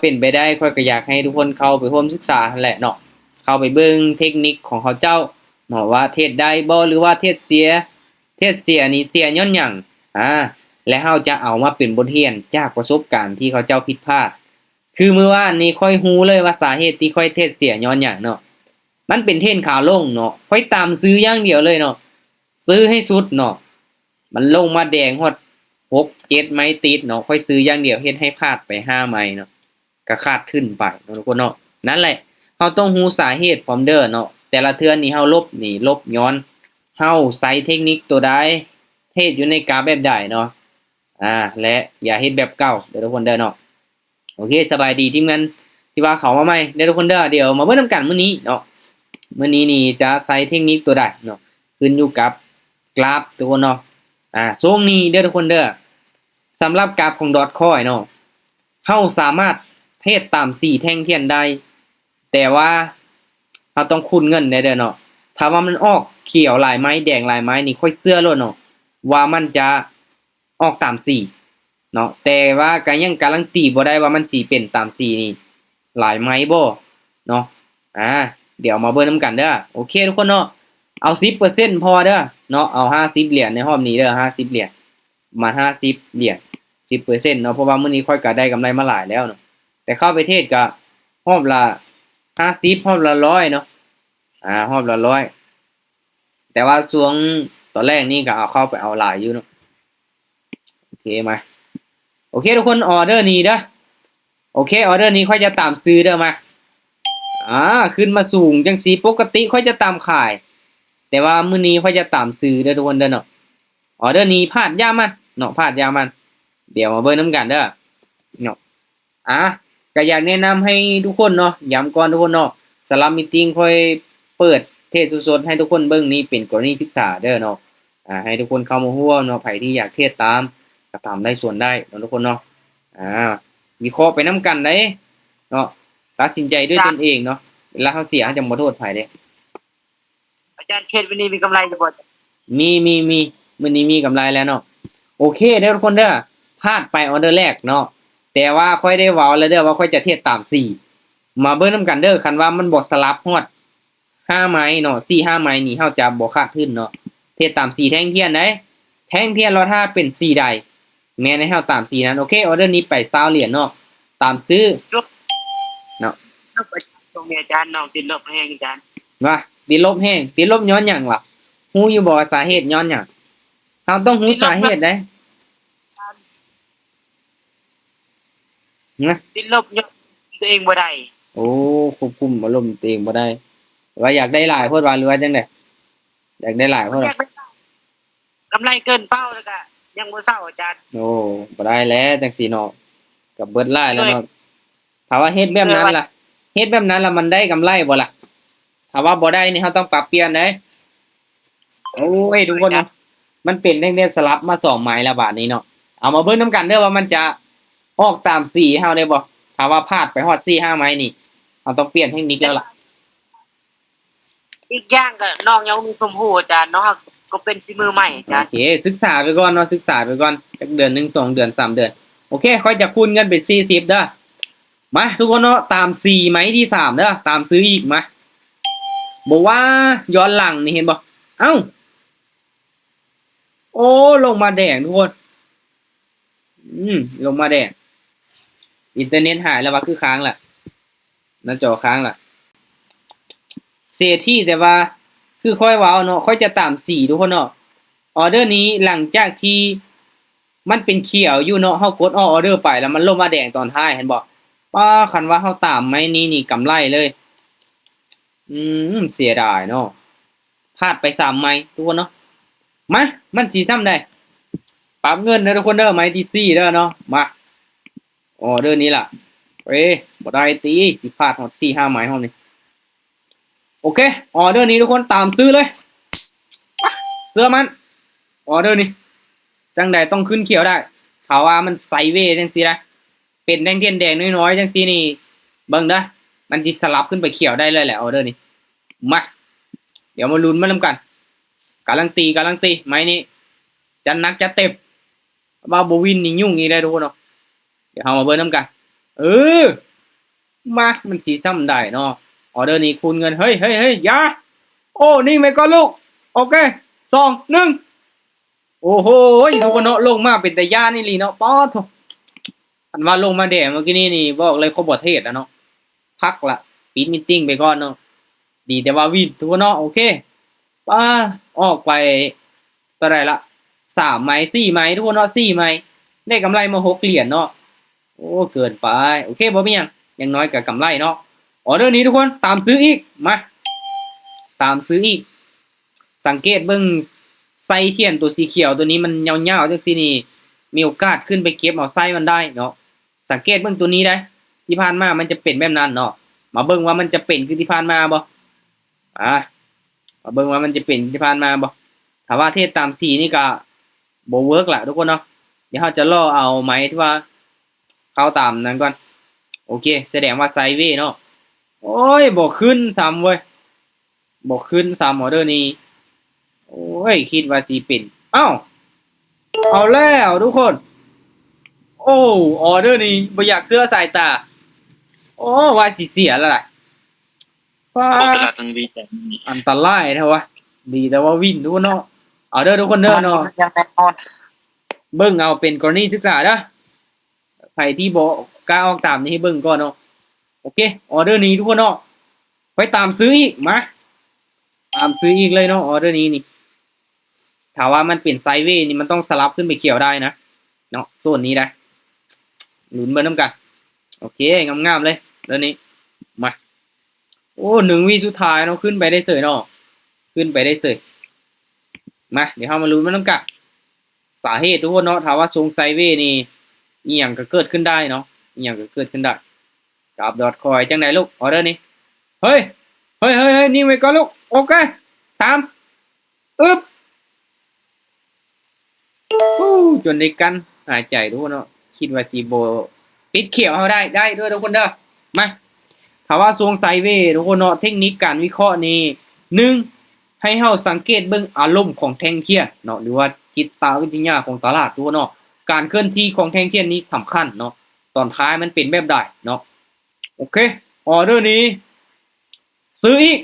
ເປັນໄປໄດ້ ຂ້ອຍກໍຢາກໃຫ້ທຸກຄົນເຂົ້າໄປຮ່ວມສຶກສາຫັ້ນແຫຼະເນາະ, ເຂົ້າໄປເບິ່ງເທັກນິກຂອງເຂົາເຈົ້າເນາະ ວ່າເທຣດໄດ້ບໍ່ ຫຼືວ່າເທຣດເສຍ, ເທຣດເສຍນີ້ເສຍຍ້ອນຫຍັງ? ອາ ແລະເຮົາຈະເອົາມາເປັນບົດຮຽນຈາກປະສົບການທີ່ເຂົາເຈົ້າຜິດພາດ. ຄືມື້ວານນີ້ຂ້ອຍຮູ້ເລີຍວ່າສາເຫດທີ່ຂ້ອຍເທຣດເສຍຍ້ອນຫຍັງເນາະ, ມັນເປັນເທຣນຂາລົງເນາະ, ຂ້ອຍຕາມຊື້ຢ່າງດຽວເລີຍເນາະ, ຊື້ໃຫ້ສຸດເນາະ. ມັນລົງມາແດງຮອດຫົກເຈັດໄມ້ຕິດເນາະ, ຂ້ອຍຊື້ຢ່າງດຽວ ເຮັດໃຫ້ພາດໄປຫ້າໄມ້ເນາະ, ກໍຂາດທຶນໄປເນາະທຸກຄົນເນາະ. ນັ້ນແຫຼະ ເຮົາຕ້ອງຮູ້ສາເຫດພ້ອມເດີເນາະ, ແຕ່ລະເທື່ອນີ້ເຮົາຫຼົບນີ້ຫຼົບຍ້ອນເຮົາໃຊ້ເທັກນິກຕົວໃດ, ເທຣດຢູ່ໃນກາຟແບບໃດເນາະ, ອາ ແລະຢ່າເຮັດແບບເກົ່າເດີທຸກຄົນເດີເນາະ. ໂອເຄ ສະບາຍດີທີມງານທີ່ວ່າເຂົ້າມາໃໝ່ເດີທຸກຄົນເດີ. ດຽວມາເບິ່ງນຳກັນມື້ນີ້ເນາະ, ມື້ນີ້ນີ້ຈະໃຊ້ເທັກນິກຕົວໃດເນາະ, ຂຶ້ນຢູ່ກັບກຣາຟທຸກຄົນເນາະ. ອາ ຊ່ວງນີ້ເດີທຸກຄົນເດີ, ສຳລັບກຣາຟຂອງດອດຄອຍເນາະ, ເຮົາສາມາດເທຣດຕາມສີແທ່ງທຽນໄດ້, ແຕ່ວ່າເຮົາຕ້ອງຄູນເງິນແດ່ເດີເນາະ. ຖ້າວ່າມັນອອກຂຽວຫຼາຍໄມ້ ແດງຫຼາຍໄມ້ນີ້ ຂ້ອຍເຊື່ອໂລດເນາະ ວ່າມັນຈະ ອອກຕາມສີເນາະ, ແຕ່ວ່າກໍຍັງກາລັນຕີບໍ່ໄດ້ວ່າມັນຊິເປັນຕາມສີນີ້ຫຼາຍໄມ້ບໍ່ເນາະ. ອາ ດຽວມາເບິ່ງນຳກັນເດີ. ໂອເຄທຸກຄົນເນາະ, ເອົາສິບເປີເຊັນພໍເດີເນາະ, ເອົາຫ້າສິບຫຼຽນໃນຮອບນີ້ເດີ, ຫ້າສິບຫຼຽນ, ປະມານຫ້າສິບຫຼຽນ ສິບເປີເຊັນເນາະ, ເພາະວ່າມື້ນີ້ຂ້ອຍກໍໄດ້ກຳໄລມາຫຼາຍແລ້ວເນາະ, ແຕ່ເຂົ້າໄປເທຣດກໍຮອບລະຫ້າສິບ ຮອບລະຮ້ອຍເນາະ, ອາ ຮອບລະຮ້ອຍ. ແຕ່ວ່າຊ່ວງຕອນແລກນີ້ກໍເອົາເຂົ້າໄປເອົາຫຼາຍຢູ່ເນາະ. ໂອເຄ ມາ ໂອເຄທຸກຄົນ, ອອເດີນີ້ເດີ. ໂອເຄ ອອເດີນີ້ຂ້ອຍຈະຕາມຊື້ເດີ. ມາ ອາ ຂຶ້ນມາສູງຈັ່ງຊີ້ ປົກກະຕິຂ້ອຍຈະຕາມຂາຍ, ແຕ່ວ່າມື້ນີ້ຂ້ອຍຈະຕາມຊື້ເດີທຸກຄົນເດີເນາະ. ອອເດີນີ້ພາດຢ່າມັນເນາະ, ພາດຢ່າມັນ. ດຽວມາເບິ່ງນຳກັນເດີເນາະ. ອາ ກໍຢາກແນະນຳໃຫ້ທຸກຄົນເນາະ, ຢ້ຳກ່ອນທຸກຄົນເນາະ, ສຳລັບມີຕິງຂ້ອຍເປີດເທຣດສົດໆໃຫ້ທຸກຄົນເບິ່ງນີ້ເປັນກໍລະນີສຶກສາເດີເນາະ. ອາ ໃຫ້ທຸກຄົນເຂົ້າມາຮ່ວມເນາະ, ໃຜທີ່ຢາກເທຣດຕາມກໍຕາມໄດ້ສ່ວນໄດ້ເນາະທຸກຄົນເນາະ. ອາ ວິເຄາະໄປນຳກັນໄດ໋ເນາະ, ຕັດສິນໃຈດ້ວຍຕົນເອງເນາະ, ເວລາເຮົາເສຍເຮົາຈະບໍ່ໂທດໃຜເດ້. ອາຈານ ເທຣດມື້ນີ້ມີກຳໄລຢູ່ບໍ່? ມີ ມີ ມີ ມື້ນີ້ມີກຳໄລແລ້ວເນາະ. ໂອເຄເດີທຸກຄົນເດີ, ພາດໄປອອເດີແລກເນາະ, ແຕ່ວ່າຂ້ອຍໄດ້ເວົ້າແລ້ວເດີວ່າຂ້ອຍຈະເທຣດຕາມສີ. ມາເບິ່ງນຳກັນເດີ, ຄັນວ່າມັນບໍ່ສະຫຼັບຮອດຫ້າໄມ້ເນາະ, ສີ່ຫ້າໄມ້ນີ້ເຮົາຈະບໍ່ຂາດທຶນເນາະ. ເທຣດຕາມສີແທ່ງທຽນໄດ໋, ແທ່ງທຽນລະຖ້າເປັນສີໃດ ແມ່ນໃຫ້ເຮົາຕາມສີນັ້ນ. ໂອເຄ ອອເດີນີ້ໄປຊາວຫຼຽນເນາະ, ຕາມຊື້ເນາະ. ອາຈານ ຊ່ວງນີ້ອາຈານ ນ້ອງຕິດລົບແຮງອາຈານ. ວ່າຕິດລົບແຮງ, ຕິດລົບຍ້ອນຫຍັງລະ? ຮູ້ຢູ່ບໍ່ວ່າສາເຫດຍ້ອນຫຍັງ? ເຮົາຕ້ອງຮູ້ສາເຫດເດ້. ນະ ຕິດລົບຍ້ອນຕົວເອງບໍ່ໄດ້. ໂອ້ ຄວບຄຸມອາລົມຕົວເອງບໍ່ໄດ້. ວ່າຢາກໄດ້ຫຼາຍໂພດວ່າ ຫຼືວ່າຈັ່ງໃດ? ຢາກໄດ້ຫຼາຍໂພດວ່າ? ຢາກໄດ້ ກຳໄລເກີນເປົ້າ ແລ້ວກະຍັງບໍ່ເຊົາອາຈານ. ໂອ້ ບໍ່ໄດ້ແຫຼະຈັ່ງຊີ້ເນາະ, ກະເບິດຫຼາຍແລ້ວເນາະ. ຖ້າວ່າເຮັດແບບນັ້ນລະ ເຮັດແບບນັ້ນລະມັນໄດ້ກຳໄລບໍ່ລະ? ຖ້າວ່າບໍ່ໄດ້ນີ້ເຮົາຕ້ອງປັບປ່ຽນເດ້. ໂອ້ຍ ທຸກຄົນເນາະ, ມັນເປັນແນວສະຫຼັບມາສອງໄມ້ລະບາດນີ້ເນາະ. ເອົາມາເບິ່ງນຳກັນເດີວ່າມັນຈະອອກຕາມສີເຮົາໄດ້ບໍ່? ຖ້າວ່າພາດໄປຮອດສີ່ຫ້າໄມ້ນີ້ ເຮົາຕ້ອງປ່ຽນເທັກນິກແລ້ວລະ. ອີກຢ່າງກໍນ້ອງຍັງບໍ່ມີຄວາມຮູ້ອາຈານເນາະ, ເຮົາກໍເປັນຊິມືໃໝ່ອາຈານ. ໂອເຄ ສຶກສາໄປກ່ອນເນາະ, ສຶກສາໄປກ່ອນ ຈັກເດືອນໜຶ່ງ ສອງເດືອນ ສາມເດືອນ. ໂອເຄ ຂ້ອຍຈະຄູນເງິນເປັນສີ່ສິບເດີ. ມາທຸກຄົນເນາະ, ຕາມສີ່ໄມ້ທີສາມເດີ, ຕາມຊື້ອີກ. ມາ ບໍ່ວ່າຍ້ອນຫຼັງນີ້ເຫັນບໍ່? ເອົ້າ ໂອ້ ລົງມາແດງທຸກຄົນ. ອືມ ລົງມາແດງ. ອິນເຕີເນັດຫາຍແລ້ວວ່າ ຄືຄ້າງລະ ໜ້າຈໍຄ້າງລະ. ເສຍທີ່ ແຕ່ວ່າຄືຂ້ອຍເວົ້າເນາະ, ຂ້ອຍຈະຕາມສີທຸກຄົນເນາະ. ອອເດີນີ້ ຫຼັງຈາກທີ່ມັນເປັນຂຽວຢູ່ເນາະ, ເຮົາກົດອອກອອເດີໄປ ແລ້ວມັນລົງມາແດງຕອນທ້າຍ ເຫັນບໍ່? ປ້າ ຄັນວ່າເຮົາຕາມໄມ້ນີ້ນີ້ກຳໄລເລີຍ. ອືມ ເສຍດາຍເນາະ. ພາດໄປສາມໄມ້ທຸກຄົນເນາະ. ມາ ມັນຊິຊ່ຳໃດ? ປັບເງິນເດີທຸກຄົນເດີ, ໄມ້ທີສີ່ເດີເນາະ. ມາ ອອເດີນີ້ລະ. ເອີ ບໍ່ໄດ້ຕິ, ຊິພາດຮອດສີ່ຫ້າໄມ້ຮອບນີ້. ໂອເຄ ອອເດີນີ້ທຸກຄົນ ຕາມຊື້ເລີຍ. ເຊື່ອໝັ້ນ ອອເດີນີ້ ຈັ່ງໃດຕ້ອງຂຶ້ນຂຽວໄດ້. ຖ້າວ່າມັນໄຊເວຈັ່ງຊີ້ນະ, ເປັນແທ່ງທຽນແດງນ້ອຍໆຈັ່ງຊີ້ນີ້ ເບິ່ງເດີ, ມັນຊິສະຫຼັບຂຶ້ນໄປຂຽວໄດ້ເລີຍແຫຼະ ອອເດີນີ້. ມາ ດຽວມາລຸ້ນມານຳກັນ. ກາລັນຕີ ກາລັນຕີ ໄມ້ນີ້ ຈັດໜັກຈັດເຕັມ. ວ່າບໍ່ວິນນີ້ຫຍຸ້ງອີກແລ້ວທຸກຄົນເນາະ. ດຽວເຮົາມາເບິ່ງນຳກັນ. ເອີ ມາ ມັນຊິຊ່ຳໃດເນາະ ອໍເດີນີ້ຄູນເງິນ ເຮີ້ຍ ເຮີ້ຍ ເຮີ້ຍ ຢ່າ ໂອ້ ນິ່ງໄວ້ກ່ອນລູກ ໂອເຄ ສອງ ໜຶ່ງ ໂອ້ໂຫ ທຸກຄົນເນາະ ລົງມາເປັນຕາຢ້ານອີ່ຫຼີເນາະ ປາດໂທ້ ຄັນວ່າລົງມາແດ່ມື້ກີ້ນີ້ນີ້ ບອກເລີຍ ຄົບປະເທດລະເນາະ ພັກລະ ປິດມີດຕິງໄປກ່ອນເນາະ ດີແຕ່ວ່າວິນ ທຸກຄົນເນາະ ໂອເຄ ປາ ອອກໄປເທົ່າໃດລະ ສາມໄມ້ ສີ່ໄມ້ ທຸກຄົນເນາະ ສີ່ໄມ້ ໄດ້ກຳໄລມາຫົກຫຼຽນເນາະ ໂອ້ ເກີນໄປ ໂອເຄ ບໍ່ມີຫຍັງ ຢ່າງໜ້ອຍກໍກຳໄລເນາະ ອໍເດີນີ້ທຸກຄົນ ຕາມຊື້ອີກ ມາ ຕາມຊື້ອີກ ສັງເກດເບິ່ງໄສ້ທຽນຕົວສີຂຽວຕົວນີ້ ມັນຍາວໆ ຈັ່ງຊີ້ນີ້ ມີໂອກາດຂຶ້ນໄປເກັບເອົາໄສ້ມັນໄດ້ເນາະ ສັງເກດເບິ່ງຕົວນີ້ໄດ໋ ທີ່ຜ່ານມາມັນຈະເປັນແບບນັ້ນເນາະ ມາເບິ່ງວ່າມັນຈະເປັນຄືທີ່ຜ່ານມາບໍ່ ອາ ມາເບິ່ງວ່າມັນຈະເປັນທີ່ຜ່ານມາບໍ່ ຖ້າວ່າເທດຕາມສີນີ້ກະບໍ່ເວີກລະທຸກຄົນເນາະ ດຽວເຮົາຈະລໍເອົາໄມ້ທີ່ວ່າເຂົ້າຕາມນັ້ນກ່ອນ ໂອເຄ ສະແດງວ່າໄຊເວເນາະ ໂອ້ຍ ບໍ່ຂຶ້ນຊ້ຳເວີຍ ບໍ່ຂຶ້ນຊ້ຳ ອໍເດີນີ້ ໂອ້ຍ ຄິດວ່າຊິເປັນ ອ້າວ ເອົາແລ້ວທຸກຄົນ ໂອ້ ອໍເດີນີ້ບໍ່ຢາກເຊື່ອສາຍຕາ ໂອ້ ວ່າຊິເສຍແລ້ວລະ ປາດ ອັນຕະລາຍແທ້ວະ ດີແຕ່ວ່າວິນທຸກຄົນເນາະ ເອົາເດີທຸກຄົນເດີເນາະ ເບິ່ງເອົາເປັນກໍລະນີສຶກສາເດີ ໃຜທີ່ບໍ່ກ້າອອກຕາມນີ້ໃຫ້ເບິ່ງກ່ອນເນາະ ໂອເຄ ອໍເດີນີ້ທຸກຄົນເນາະ ໄປຕາມຊື້ອີກ ມາ ຕາມຊື້ອີກເລີຍເນາະ ອໍເດີນີ້ນີ້ ຖ້າວ່າມັນເປັນໄຊເວນີ້ ມັນຕ້ອງສະຫຼັບຂຶ້ນໄປຂຽວໄດ້ນະ ເນາະ ໂຊນນີ້ໄດ໋ ລຸ້ນເບິ່ງນຳກັນ ໂອເຄ ງາມໆເລີຍ ເດີນີ້ ມາ ໂອ້ ໜຶ່ງວິສຸດທ້າຍເນາະ ຂຶ້ນໄປໄດ້ເສີຍເນາະ ຂຶ້ນໄປໄດ້ເສີຍ ມາ ດຽວເຮົາມາລຸ້ນເບິ່ງນຳກັນ ສາເຫດທຸກຄົນເນາະ ຖ້າວ່າຊົງໄຊເວນີ້ ອີ່ຫຍັງກໍເກີດຂຶ້ນໄດ້ເນາະ ອີ່ຫຍັງກໍເກີດຂຶ້ນໄດ້ ກັບດອດຄອຍຈັ່ງໃດລູກ ອໍເດີນີ້ ເຮີ້ຍ ເຮີ້ຍ ເຮີ້ຍ ເຮີ້ຍ ນິ່ງໄວ້ກ່ອນລູກ ໂອເຄ ສາມ ອຶບ ໂອ້ ຈົນໄດ້ກັ້ນຫາຍໃຈທຸກຄົນເນາະ ຄິດວ່າຊິບໍ່ປິດຂຽວເຮົາໄດ້ ໄດ້ເດີທຸກຄົນເດີ ມາ ຖ້າວ່າຊ່ວງໄຊເວທຸກຄົນເນາະ ເທັກນິກການວິເຄາະນີ້ ໜຶ່ງ ໃຫ້ເຮົາສັງເກດເບິ່ງອາລົມຂອງແທ່ງທຽນເນາະ ຫຼືວ່າຈິດຕະວິທະຍາຂອງຕະຫຼາດທຸກຄົນເນາະ ການເຄື່ອນທີ່ຂອງແທ່ງທຽນນີ້ສຳຄັນເນາະ ຕອນທ້າຍມັນເປັນແບບໃດເນາະ ໂອເຄ ອໍເດີນີ້ ຊື້ອີກ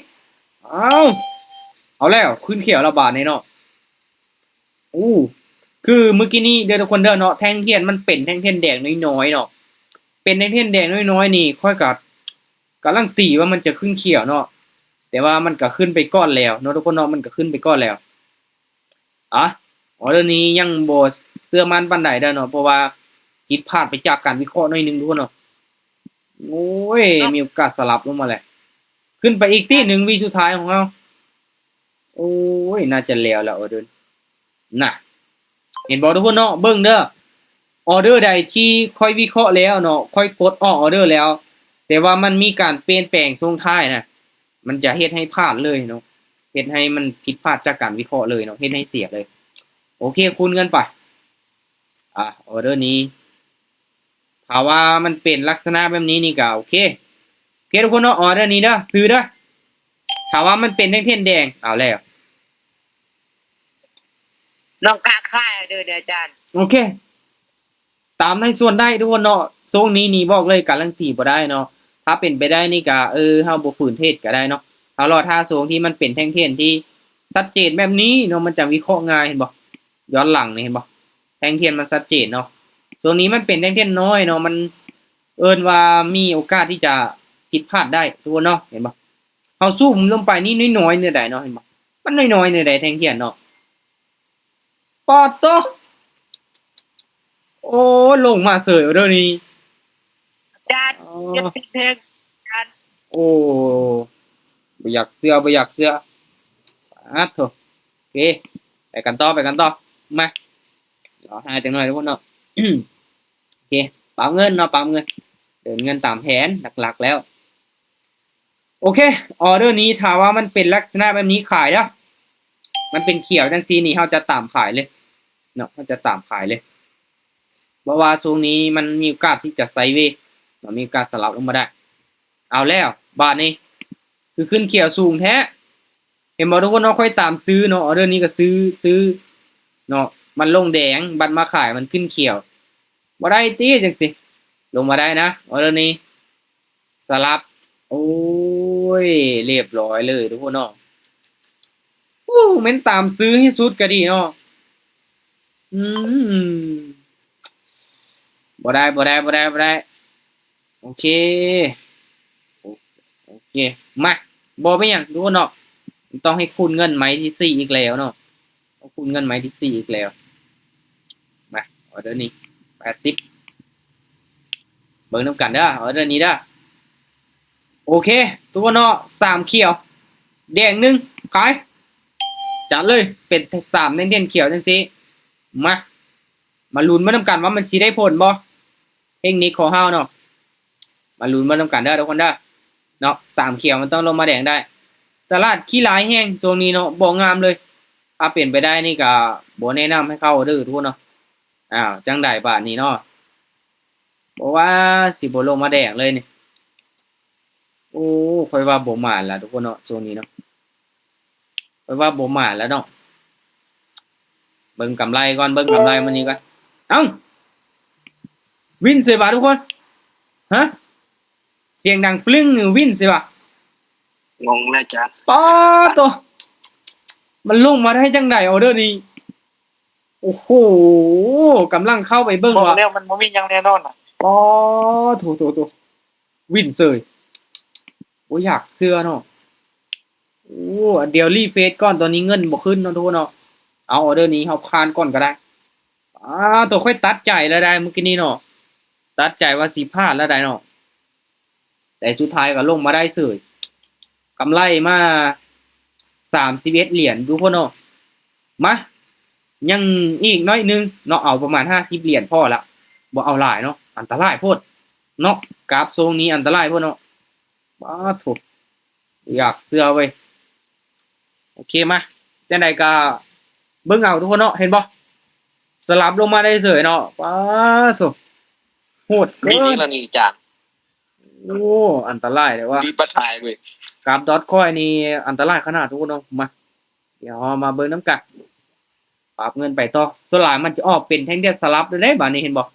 ເອົາ ເອົາແລ້ວ ຂຶ້ນຂຽວລະບາດນີ້ເນາະ ໂອ້ ຄືມື້ກີ້ນີ້ເດີທຸກຄົນເດີເນາະ ແທ່ງທຽນມັນເປັນແທ່ງທຽນແດງນ້ອຍໆເນາະ ເປັນແທ່ງທຽນແດງນ້ອຍໆນີ້ ຂ້ອຍກະກາລັນຕີວ່າມັນຈະຂຶ້ນຂຽວເນາະ ແຕ່ວ່າມັນກະຂຶ້ນໄປກ່ອນແລ້ວເນາະທຸກຄົນເນາະ ມັນກະຂຶ້ນໄປກ່ອນແລ້ວ ອະ ອໍເດີນີ້ຍັງບໍ່ເຊື່ອໝັ້ນປານໃດເດີເນາະ ເພາະວ່າຜິດພາດໄປຈາກການວິເຄາະໜ້ອຍໜຶ່ງທຸກຄົນເນາະ ໂອ້ຍ ມີໂອກາດສະຫຼັບລົງມາແລ້ວ ຂຶ້ນໄປອີກຕິ ໜຶ່ງວິສຸດທ້າຍຂອງເຮົາ ໂອ້ຍ ໜ້າຈະແລ້ວແລ້ວອໍເດີ ນະ ເຫັນບໍ່ທຸກຄົນເນາະ ເບິ່ງເດີ ອໍເດີໃດທີ່ຂ້ອຍວິເຄາະແລ້ວເນາະ ຂ້ອຍກົດອອກອໍເດີແລ້ວ ແຕ່ວ່າມັນມີການປ່ຽນແປງຊ່ວງທ້າຍນະ ມັນຈະເຮັດໃຫ້ພາດເລີຍເນາະ ເຮັດໃຫ້ມັນຜິດພາດຈາກການວິເຄາະເລີຍເນາະ ເຮັດໃຫ້ເສຍເລີຍ ໂອເຄ ຄູນເງິນໄປ ອາ ອໍເດີນີ້ ຖ້າວ່າມັນເປັນລັກສະນະແບບນີ້ນີ້ກະໂອເຄ ໂອເຄທຸກຄົນເນາະ ອໍເດີນີ້ເດີ ຊື້ເດີ ຖ້າວ່າມັນເປັນແທ່ງທຽນແດງ ເອົາແລ້ວ ນ້ອງກະຂາຍເດີ ອາຈານ ໂອເຄ ຕາມໃນສ່ວນໄດ້ທຸກຄົນເນາະ ຊ່ວງນີ້ນີ້ບອກເລີຍກາລັນຕີບໍ່ໄດ້ເນາະ ຖ້າເປັນໄປໄດ້ນີ້ກະ ເອີ ເຮົາບໍ່ຝືນເທດກະໄດ້ເນາະ ເຮົາລໍຖ້າຊ່ວງທີ່ມັນເປັນແທ່ງທຽນທີ່ຊັດເຈນແບບນີ້ເນາະ ມັນຈະວິເຄາະງ່າຍ ເຫັນບໍ່ ຍ້ອນຫຼັງນີ້ ເຫັນບໍ່ ແທ່ງທຽນມັນຊັດເຈນເນາະ ຊ່ວງນີ້ມັນເປັນແທ່ງທຽນນ້ອຍເນາະ ມັນເອີ້ນວ່າມີໂອກາດທີ່ຈະຜິດພາດໄດ້ທຸກຄົນເນາະ ເຫັນບໍ່ ເຮົາຊູມລົງໄປນີ້ນ້ອຍໆແນວໃດເນາະ ເຫັນບໍ່ ມັນນ້ອຍໆແນວໃດແທ່ງທຽນເນາະ ປາດໂທ້ ໂອ້ ລົງມາເສີຍເດີນີ້ ຈານ ອໍ ເຈັດສິບແຮງ ຈານ ໂອ້ ບໍ່ຢາກເຊື່ອ ບໍ່ຢາກເຊື່ອ ປາດໂທ້ ໂອເຄ ໄປກັນຕໍ່ ໄປກັນຕໍ່ ມາ ລໍຖ້າຈັກໜ້ອຍທຸກຄົນເນາະ ໂອເຄ ປາບເງິນເນາະ ປາບເງິນ ເດີນເງິນຕາມແຜນຫຼັກໆແລ້ວ ໂອເຄ ອໍເດີນີ້ ຖ້າວ່າມັນເປັນລັກສະນະແບບນີ້ຂາຍເດີ ມັນເປັນຂຽວຈັ່ງຊີ້ນີ້ ເຮົາຈະຕາມຂາຍເລີຍເນາະ ເຮົາຈະຕາມຂາຍເລີຍ ເພາະວ່າຊ່ວງນີ້ມັນມີໂອກາດທີ່ຈະໄຊເວເນາະ ມີໂອກາດສະຫຼັບລົງມາໄດ້ ເອົາແລ້ວ ບາດນີ້ ຄືຂຶ້ນຂຽວສູງແທ້ ເຫັນບໍ່ທຸກຄົນເນາະ ຂ້ອຍຕາມຊື້ເນາະ ອໍເດີນີ້ກໍຊື້ ຊື້ເນາະ ມັນລົງແດງ ບັດມາຂາຍມັນຂຶ້ນຂຽວ ບໍ່ໄດ້ຕິ ຈັ່ງຊີ້ ລົງມາໄດ້ນະ ອໍເດີນີ້ ສະຫຼັບ ໂອ້ຍ ລຽບລ້ອຍເລີຍທຸກຄົນເນາະ. ໂອ້ ແມ່ນຕາມຊື້ໃຫ້ສຸດກໍດີເນາະ. ອືມ ບໍ່ໄດ້ ບໍ່ໄດ້ ບໍ່ໄດ້ ບໍ່ໄດ້. ໂອເຄ ໂອ ໂອເຄ ມາ ບໍ່ເປັນຫຍັງທຸກຄົນເນາະ. ຕ້ອງໃຫ້ຄູນເງິນໄມ້ທີສີ່ອີກແລ້ວເນາະ. ຕ້ອງຄູນເງິນໄມ້ທີສີ່ອີກແລ້ວ. ມາ ອໍເດີນີ້ ແປດສິບ ເບິ່ງນຳກັນເດີ ອໍເດີນີ້ເດີ. ໂອເຄ ທຸກຄົນເນາະ ສາມຂຽວ ແດງໜຶ່ງ ຂາຍ ຈັດເລີຍ. ເປັນສາມແທ່ງຂຽວຈັ່ງຊີ້. ມາ ມາລຸ້ນມານຳກັນວ່າມັນຊິໄດ້ຜົນບໍ່ ເທັກນິກຂອງເຮົາເນາະ. ມາລຸ້ນມານຳກັນເດີທຸກຄົນເດີ ເນາະ. ສາມຂຽວມັນຕ້ອງລົງມາແດງໄດ້. ຕະຫຼາດຂີ້ຮ້າຍແຮງຊ່ວງນີ້ເນາະ ບໍ່ງາມເລີຍ. ຖ້າເປັນໄປໄດ້ນີ້ກະບໍ່ແນະນຳໃຫ້ເຂົ້າເດີທຸກຄົນເນາະ. ອ້າວ ຈັ່ງໃດບາດນີ້ເນາະ ບໍ່ວ່າຊິບໍ່ລົງມາແດງເລີຍນີ້. ໂອ້ ຂ້ອຍວ່າບໍ່ໝານລະທຸກຄົນເນາະ ຊ່ວງນີ້ເນາະ. ຂ້ອຍວ່າບໍ່ໝານລະເນາະ. ເບິ່ງກຳໄລກ່ອນ ເບິ່ງກຳໄລມື້ນີ້ກ່ອນ. ເອົ້າ ວິນເສຍບາດທຸກຄົນ. ຮະ ສຽງດັງປຶ້ງ ວິນເສຍບາດ. ງົງແລ້ວຈານ ປາດໂຕ ມັນລົງມາໄດ້ຈັ່ງໃດ ອໍເດີນີ້. ໂອ້ໂຫ ກຳລັງເຂົ້າໄປເບິ່ງວ່າ ແນວມັນບໍ່ມີຫຍັງແນ່ນອນນະ. ປາດໂຕ ໂຕ ໂຕ ວິນເສີຍ ບໍ່ຢາກເຊື່ອເນາະ. ໂອ້ ດຽວຣີເຟຣຊກ່ອນ ຕອນນີ້ເງິນບໍ່ຂຶ້ນເນາະທຸກຄົນເນາະ. ເອົາ ອໍເດີນີ້ເຮົາຜ່ານກ່ອນກໍໄດ້. ປາດໂຕ ຂ້ອຍຕັດໃຈແລ້ວໄດ໋ມື້ກີ້ນີ້ເນາະ ຕັດໃຈວ່າຊິຜ່ານແລ້ວໄດ໋ເນາະ. ແຕ່ສຸດທ້າຍກໍລົງມາໄດ້ເສີຍ ກຳໄລມາສາມສິບເອັດຫຼຽນທຸກຄົນເນາະ. ມາ ຍັງອີກໜ້ອຍໜຶ່ງເນາະ ເອົາປະມານຫ້າສິບຫຼຽນພໍລະ ບໍ່ເອົາຫຼາຍເນາະ. ອັນຕະລາຍໂພດເນາະ ກາບຊົງນີ້ອັນຕະລາຍໂພດເນາະ. ປາດໂທ ຢາກເຊື່ອເວີຍ. ໂອເຄ ມາ ຈັ່ງໃດກໍເບິ່ງເອົາທຸກຄົນເນາະ. ເຫັນບໍ່ ສະຫຼັບລົງມາໄດ້ເສີຍເນາະ. ປາດໂທ ໂຫດເກີນ ນີ້ລະນີ້ຈານ. ໂອ້ ອັນຕະລາຍເດ້ວ່າ ດີປະທາຍເວີຍ. ກາບດອດຄອຍນີ້ອັນຕະລາຍຂະໜາດທຸກຄົນເນາະ. ມາ ດຽວເຮົາມາເບິ່ງນຳກັນ ປັບເງິນໄປຕໍ່. ສ່ວນຫຼາຍມັນຈະອອກເປັນແທ່ງທຽນສະຫຼັບເດ້ ບາດນີ້ເຫັນບໍ່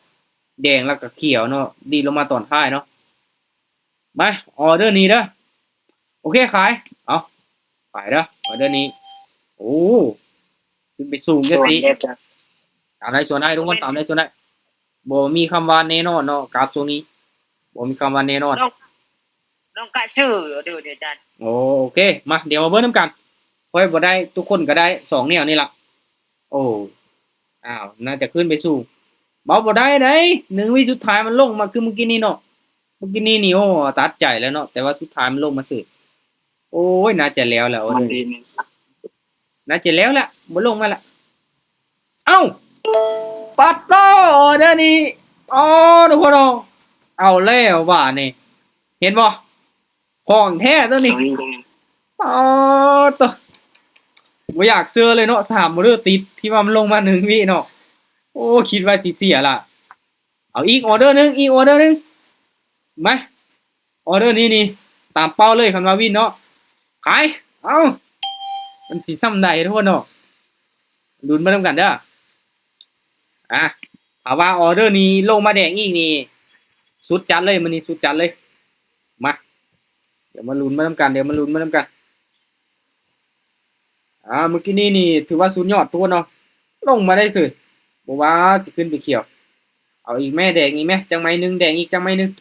ແດງແລ້ວກໍຂຽວເນາະ ດີດລົງມາຕອນທ້າຍເນາະ. ມາ ອໍເດີນີ້ເດີ ໂອເຄ ຂາຍ ເອົາ ຂາຍເດີ ອໍເດີນີ້. ໂອ້ ຂຶ້ນໄປສູງຈັ່ງຊີ້ ຕາມໄດ້ສ່ວນໄດ້ທຸກຄົນ ຕາມໄດ້ສ່ວນໄດ້. ບໍ່ມີຄຳວ່າແນ່ນອນເນາະ ກາບຊ່ວງນີ້ບໍ່ມີຄຳວ່າແນ່ນອນ. ນ້ອງ ນ້ອງກະຊື້ເດີອາຈານ. ໂອເຄ ມາ ດຽວມາເບິ່ງນຳກັນ. ຂ້ອຍບໍ່ໄດ້ ທຸກຄົນກໍໄດ້ສອງແນວນີ້ລະ. ໂອ້ ອ້າວ ໜ້າຈະຂຶ້ນໄປສູງ. ເວົ້າບໍ່ໄດ້ໃດ໋ ໜຶ່ງວິສຸດທ້າຍມັນລົງມາຄືມື້ກີ້ນີ້ເນາະ. ມື້ກີ້ນີ້ນີ້ ໂອ້ ຕັດໃຈແລ້ວເນາະ ແຕ່ວ່າສຸດທ້າຍມັນລົງມາເສີຍ. ໂອ້ຍ ໜ້າຈະແລ້ວແລ້ວ ໜ້າຈະແລ້ວແລ້ວ ບໍ່ລົງມາລະ. ເອົ້າ ປາດໂຕ ອໍເດີນີ້ ອໍ ທຸກຄົນເນາະ ເອົາແລ້ວບາດນີ້ ເຫັນບໍ່ ຂອງແທ້ໂຕນີ້. ອໍ ໂຕ ບໍ່ຢາກເຊື່ອເລີຍເນາະ ສາມອໍເດີຕິດ ທີ່ວ່າມັນລົງມາໜຶ່ງວິເນາະ. ໂອ້ ຄິດວ່າຊິເສຍລະ. ເອົາອີກອໍເດີໜຶ່ງ ອີກອໍເດີໜຶ່ງ ມາ ອໍເດີນີ້ນີ້ ຕາມເປົ້າເລີຍ ຄັນວ່າວິນເນາະ ຂາຍ. ເອົ້າ ມັນຊິຊ່ຳໃດທຸກຄົນເນາະ ລຸ້ນໄປນຳກັນເດີ. ອ່າ ຖ້າວ່າອໍເດີນີ້ລົງມາແດງອີກນີ້ ສຸດຈັດເລີຍ ມື້ນີ້ສຸດຈັດເລີຍ. ມາ ດຽວມາລຸ້ນໄປນຳກັນ ດຽວມາລຸ້ນໄປນຳກັນ. ອ່າ ມື້ກີ້ນີ້ນີ້ຖືວ່າສຸດຍອດທຸກຄົນເນາະ ລົງມາໄດ້ເສີຍ ບໍ່ວ່າຊິຂຶ້ນໄປຂຽວ. ເອົາອີກແມ້ ແດງອີກແມ້ ຈັກໄມ້ໜຶ່ງ ແດງອີກຈັກໄມ້ໜຶ່ງ.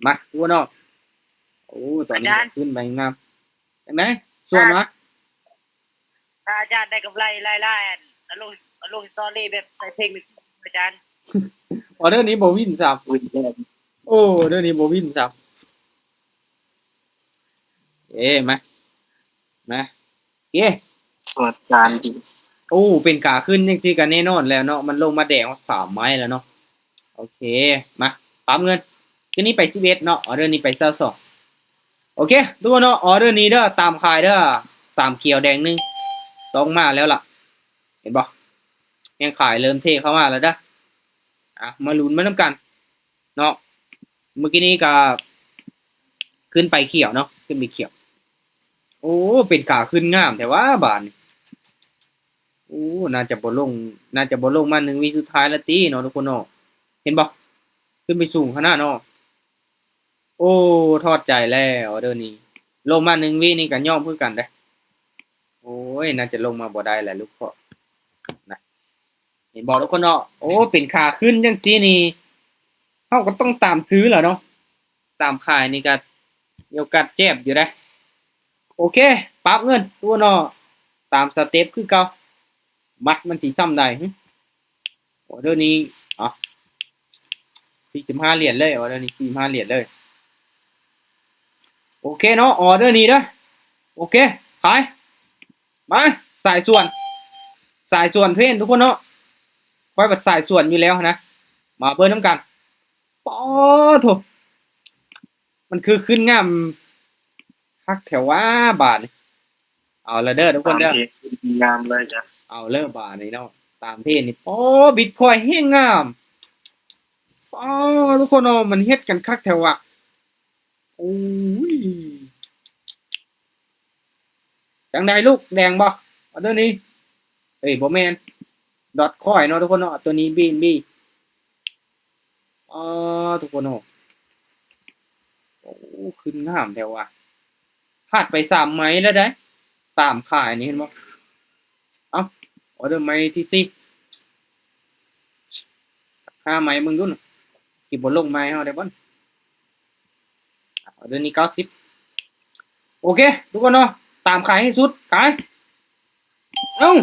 ມາ ທຸກຄົນເນາະ. ໂອ້ ຕອນນີ້ ອາຈານ ຂຶ້ນໄປງາມ. ຈັ່ງໃດ ສ່ວນວະ ຖ້າອາຈານໄດ້ກຳໄລຫຼາຍໆ ອັນ ເອົາລົງ ເອົາລົງສະຕໍຣີແບບໃສ່ເພງ ອາຈານ. ອໍເດີນີ້ບໍ່ວິນຊ້ຳ ໂອ້ ອໍເດີນີ້ບໍ່ວິນຊ້ຳ. ເອີ ມາ ມາ ເອ ສວດສາມຈີ ໂອ້ ເປັນຂາຂຶ້ນຈັ່ງຊີ້ກໍແນ່ນອນແລ້ວເນາະ ມັນລົງມາແດງຮອດສາມໄມ້ແລ້ວເນາະ. ໂອເຄ ມາ ປັບເງິນ ຄືນີ້ໄປສິບເອັດເນາະ ອໍເດີນີ້ໄປຊາວສອງ. ໂອເຄ ທຸກຄົນເນາະ ອໍເດີນີ້ເດີ ຕາມຂາຍເດີ ສາມຂຽວແດງໜຶ່ງ ຕ້ອງມາແລ້ວລະ ເຫັນບໍ່ ແຮງຂາຍເລີ່ມເທເຂົ້າມາແລ້ວເດີ. ອ່ະ ມາລຸ້ນໄປນຳກັນ ເນາະ ມື້ກີ້ນີ້ກໍຂຶ້ນໄປຂຽວເນາະ ຂຶ້ນໄປຂຽວ. ໂອ້ ເປັນຂາຂຶ້ນງາມແທ້ຫວາບາດນີ້. ໂອ້ ໜ້າຈະບໍ່ລົງ ໜ້າຈະບໍ່ລົງມາໜຶ່ງວິສຸດທ້າຍລະຕິເນາະ ທຸກຄົນເນາະ. ເຫັນບໍ່ ຂຶ້ນໄປສູງຂະໜາດເນາະ. ໂອ້ ຖອດໃຈແລ້ວ ອອເດີນີ້ ລົງມາໜຶ່ງວິນີ້ກໍຍອມຄືກັນເດ້. ໂອ້ຍ ໜ້າຈະລົງມາບໍ່ໄດ້ແຫຼະລູກເພາະນະ. ເຫັນບໍ່ທຸກຄົນເນາະ? ໂອ້ ເປັນຂາຂຶ້ນຈັ່ງຊີ້ນີ້ ເຮົາກໍຕ້ອງຕາມຊື້ແຫຼະເນາະ. ຕາມຂາຍນີ້ກໍມີໂອກາດເຈັບຢູ່ເດ້. ໂອເຄ ປັບເງິນຕົວເນາະ ຕາມສະເຕັບຄືເກົ່າ. ມາ ມັນຊິຊ່ຳໃດຫຶ? ອອເດີນີ້ ເອົາ ສີ່ສິບຫ້າຫຼຽນເລີຍ ອອເດີນີ້ ສີ່ສິບຫ້າຫຼຽນເລີຍ. ໂອເຄເນາະ ອອເດີນີ້ເດີ. ໂອເຄ ຂາຍ. ມາ ສາຍສວນ ສາຍສວນເພນທຸກຄົນເນາະ. ຂ້ອຍບັດສາຍສວນຢູ່ແລ້ວນະ. ມາເບິ່ງນຳກັນ. ປາໂທ້ ມັນຄືຂຶ້ນງາມຄັກແທ້ຫວາບາດນີ້. ເອົາລະເດີທຸກຄົນເດີ ຕາມເທຣນງາມເລີຍຈ້ະ. ເອົາເລີບາດນີ້ເນາະ ຕາມເທຣນນີ້ ໂອ້ ບິດຄອຍແຮງງາມ. ປາ ທຸກຄົນເນາະ ມັນເຮັດກັນຄັກແທ້ຫວາ. ໂອ້ຍ ຈັ່ງໃດລູກ ແດງບໍ່ ອອເດີນີ້? ເອີຍ ບໍ່ແມ່ນ ດອດຄອຍເນາະທຸກຄົນເນາະ ຕົວນີ້ບີເອັນບີ. ອໍ ທຸກຄົນເນາະ ໂອ້ ຂຶ້ນງາມແທ້ຫວາ. ພາດໄປສາມໄມ້ແລ້ວໃດ໋ ຕາມຂາຍນີ້ ເຫັນບໍ່? ເອົ້າ ອອເດີໄມ້ທີສີ່ ຫາໄມ້ເບິ່ງດູ ຊິບໍ່ລົງໄມ້ເຮົາໄດ້ບໍ່? ອອເດີນີ້ເກົ້າສິບ. ໂອເຄທຸກຄົນເນາະ ຕາມຂາຍໃຫ້ສຸດ ຂາຍ. ເອົ້າ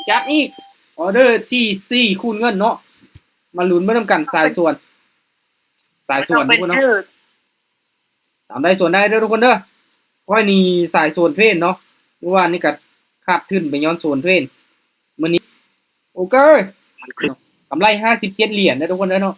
ຈັດອີກ ອອເດີທີສີ່ຄູນເງິນເນາະ. ມາລຸ້ນໄປນຳກັນ ສາຍສວນ ສາຍສວນທຸກຄົນເນາະ. ຕາມໄດ້ສວນໄດ້ເດີທຸກຄົນເດີ. ຂ້ອຍນີ້ສາຍສວນເພນເນາະ ມື້ວານນີ້ກໍຂາດທຶນໄປຍ້ອນສວນເພນ. ມື້ນີ້ ໂອເຄ ມັນຄື ກຳໄລຫ້າສິບເຈັດຫຼຽນເດີທຸກຄົນເດີເນາະ.